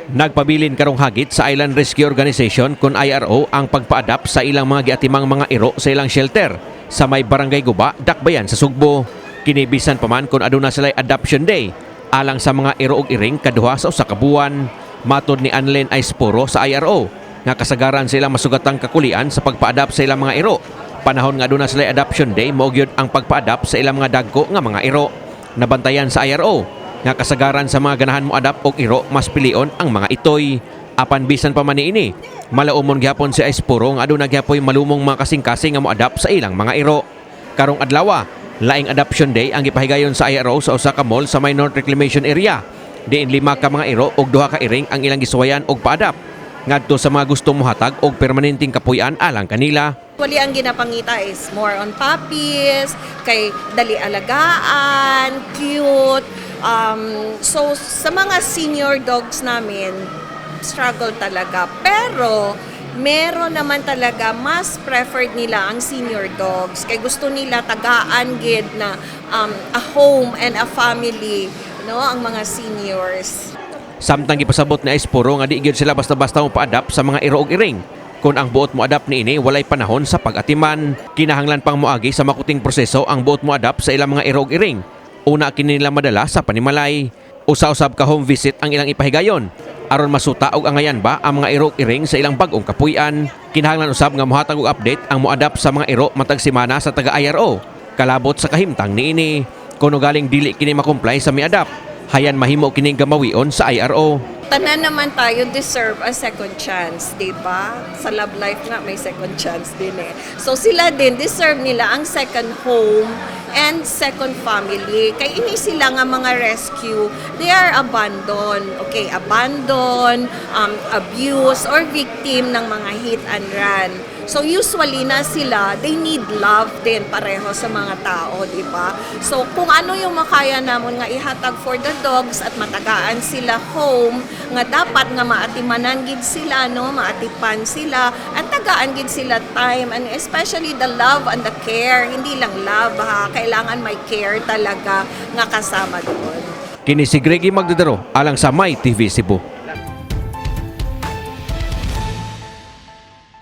Nagpabilin karong hagit sa Island Rescue Organization kon IRO ang pagpa-adapt sa ilang mga giatimang mga iro sa ilang shelter sa may Barangay Guba, Dakbayan sa Sugbo. Kini bisan pa man kung aduna sila adoption day alang sa mga iro og iring kaduha sa usa ka buwan. Matod ni Anlen Aispuro sa IRO nga kasagaran sila masugatang kakulian sa pagpa-adapt sa ilang mga iro. Panahon nga aduna sila adoption day, mao gyud ang pagpa-adapt sa ilang mga dagko nga mga iro. Nabantayan sa IRO nga kasagaran sa mga ganahan mo adapt og iro, mas pilion ang mga itoy. Apan bisan pa man niini, malaumon gihapon si Aispuro nga aduna gihapoy malumong mga kasing-kasing nga mo-adapt sa ilang mga iro. Karong adlaw, laing adoption day ang gipahigayon sa IRO sa usa ka mall sa may North Reclamation Area. Diin lima ka mga iro og duha ka iring ang ilang gisuwayan og pa-adapt ngadto sa mga gusto mohatag og permanenteng kapuy-an alang kanila. Actually, ang ginapangita is more on puppies, kay dali alagaan, cute. So, sa mga senior dogs namin, struggle talaga. Pero meron naman talaga mas preferred nila ang senior dogs. Kay gusto nila tagaan gid na a home and a family, no, ang mga seniors. Samtang gipasabot ni Aispuro nga di gyud sila basta-basta mo pa-adapt sa mga iro og iring. Kung ang buot mo adapt niini walay panahon sa pag-atiman. Kinahanglan pang moagi sa makuting proseso ang buot mo adapt sa ilang mga iro og iring. Una kini nila madala sa panimalay. Usa-usab ka home visit ang ilang ipahigayon aron masuta og angayan ba ang mga iro og iring sa ilang bag-ong kapuy-an. Kinahanglan usab nga mohatag og update ang mo-adapt sa mga iro matag semana sa taga IRO kalabot sa kahimtang niini. Kuno galing dili kini makomply sa mi-adapt, hayan mahimo kining gamawion sa IRO. Tanan naman tayo deserve a second chance, di ba? Sa love life nga may second chance din eh. So sila din, deserve nila ang second home and second family. Kay ini sila nga mga rescue, they are abandoned. Okay, abandoned, abuse, or victim ng mga hit and run. So usually na sila, they need love din pareho sa mga tao, di ba? So kung ano yung makaya namon nga ihatag for the dogs at matagaan sila home, nga dapat nga maatimanan gid sila, no, maatipan sila, at tagaan gid sila time and especially the love and the care, hindi lang love ha, kailangan may care talaga nga kasama doon. Kini si Greggy Magdadaro alang sa My TV Cebu.